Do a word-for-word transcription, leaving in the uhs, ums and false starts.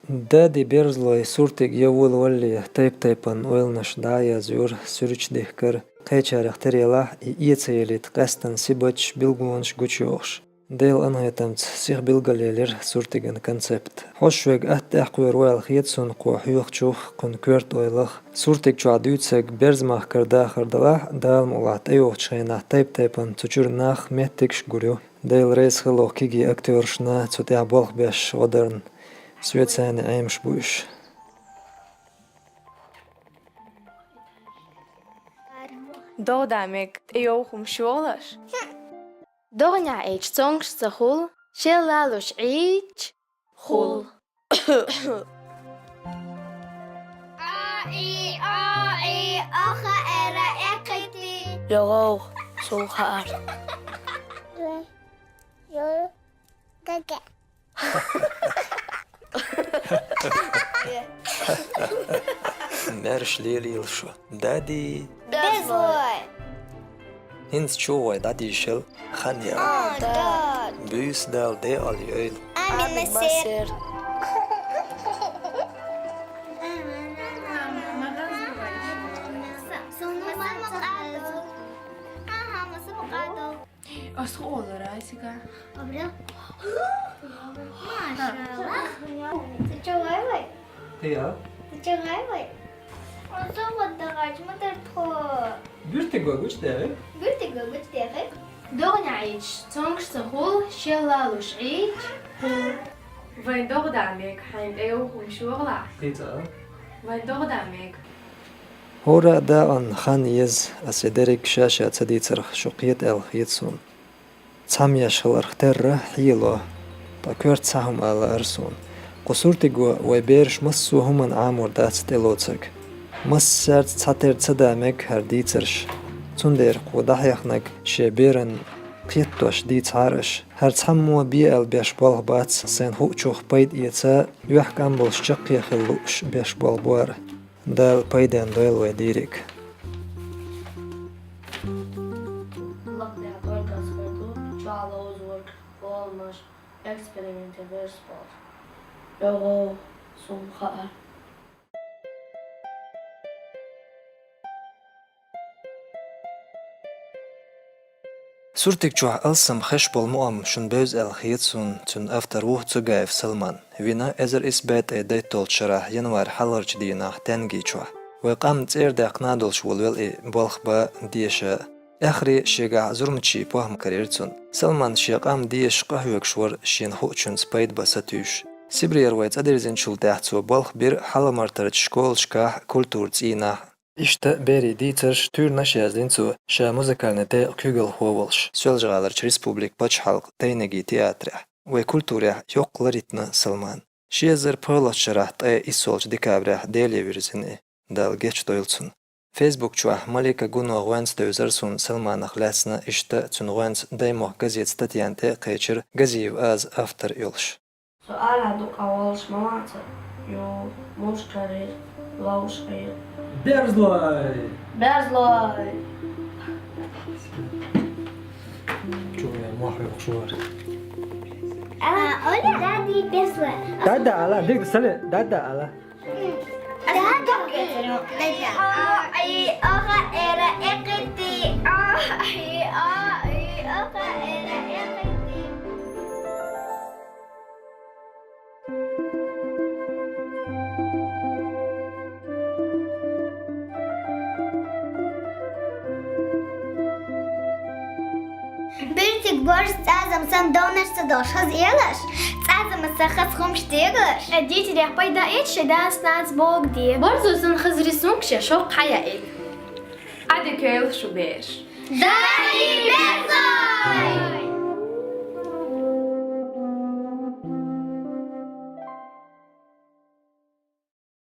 Дади Берзлой суртиг я волавалале тайп-тайпана ойланаш дӀа а язйора, суьрташ дихкар, кхечарех тера елахь, и эца елийта къаьстина сибаташ, билгалонаш гучайохаш. Делан къинхетамца сиха билгалъелира суртиган концепт. Хьо шуьга атта тӀекхоьру аьлла хета суна кхо хьоьхучух, кхуьнан коьрта ойлах. Суртиг чохь дуьйцург берза-махкара дахар далахь а, Дала мукъалахь, тӀейогӀучу хенахь тайп-тайпана цу чуьра нах, меттигаш а гур ю. Дела реза хуьлда кегий актёрашна, цу тӀехь болх беш гӀо дарна. Соьца царна Ӏемаш бу уьш. ДогӀа дан мега, тӀейогӀу хӀума шолаш. ДогӀанехь Ӏийча цомгаш ца хуьлу, шел лалуш Ӏийча хуьлу. А, и, а, и, оха, эра, экхити. ЙогӀу, суна хаьара. Маьрша лелийла шу. Дади. Безлой. ХӀинца чу вай дӀадийшал хан ял. А, да. Буьйса Дала декъал йойла. Амин, амин, масер. Ас хӀун олура цига? Обрёл. Машалла. Ты чё, вай-вай? Ты а? Ты чё, вай-вай? Он со вот дагаж, мы тут тхо. Бюртига гучу дагы? Бюртига гучу дагы? ДогӀанехь Ӏийча цомгаш ца хуьлу, шел лалуш Ӏийча хуьлу. Вайн догӀа дан мега, хьайна тӀейогӀу хӀума шолахь. Ты а? Вайн догӀа дан мега. ХӀора а дакъана хан еза, аса и дерриг ша-ша ца дийцарх шу кхета аьлла хета суна. Цхьамма еш хиларх терра хьело, ткъа коьрта цхьа хӀума ала лаьара суна. Кху суртиго вай бераш массо а хӀуманна Ӏамор дац тӀелоцург. Массаьрца цхьатерра ца дан мега хӀара дийцарш. Цундела кхо дӀахьехнарг шен беран кхетош дийцахьара аша. ХӀара цхьаммо бе аьлла беш болх бац, сайна хуучух пайда эца, юьхькӀам болуш чаккхе хила лууш беш болх бу хӀара. Дала пайденна дойла вай дийриг. Лакхера только схвату, чуала узорг, олмаш, экспериментер верс болчу. Його, сумха. Суртиг чохь алсам хезаш болу мукъам шуна бевза аьлла хета суна, цуьнан автор ву Цугаев Салман. Вина эзар исс бӀе ткъе дейтталгӀачу шарахь январь хьалхарчу дийнахь Тенги чохь. Вай къам цӀера даьккхина долуш волавелла и, болх бан, деша. Эххар шегахь зурмачийн похӀма карийра цунна. Салман шен къам дезаш къахьоьгуш вара, шена хуучуьнца пайда бан сатуьйсуш. Сибрера вай цӀадирзинчул тӀаьхьа цо болх бира Хьалха-Мартарчу школашкахь, культуран цӀийнахь. Иштта берийн дийцарш, туьйранаш яздина цо, ша музыкальный декъан куьйгалхо волуш, Соьлжа-ГӀаларчу республикан пачхьалкхан тайниган театрехь. Вайн культурехь йоккха лар йитина Салман. Ши эзар пхоьалгӀачу шарахь ткъе иссолгӀачу декабрехь Деле вирзина и, Дала гечдойла цунна. Фейсбук чохь Малика Гуно гӀоьнца девзара суна Салманах лаьцна, иштта цуьнан гӀоьнца Даймохк газетан статьяна тӀе а кхечира Газиев Аза автор йолуш. Со ала дукха волуш ма вац, ю, мушкарий, ловший. Берзлой! Берзлой! Чу я мохь вехуш вара. А, Оля? Дади, Берзлой. Дада ала, дик, сале, дада ала. Дада. Дада. А, и, ага, эра, экити. А, и, а, и, ага, эра, экити. Биртиг борз цӀазам сан довнаш ца долуш хаза елаш, цӀазамаца хаза хӀумаш дегаш. Дийцарех пайда эца, шайн дас-нанас бохург де. Борзо сан хаза рисункаш я шо кхайаийта. Ӏадика йойла шу, бераш. Да!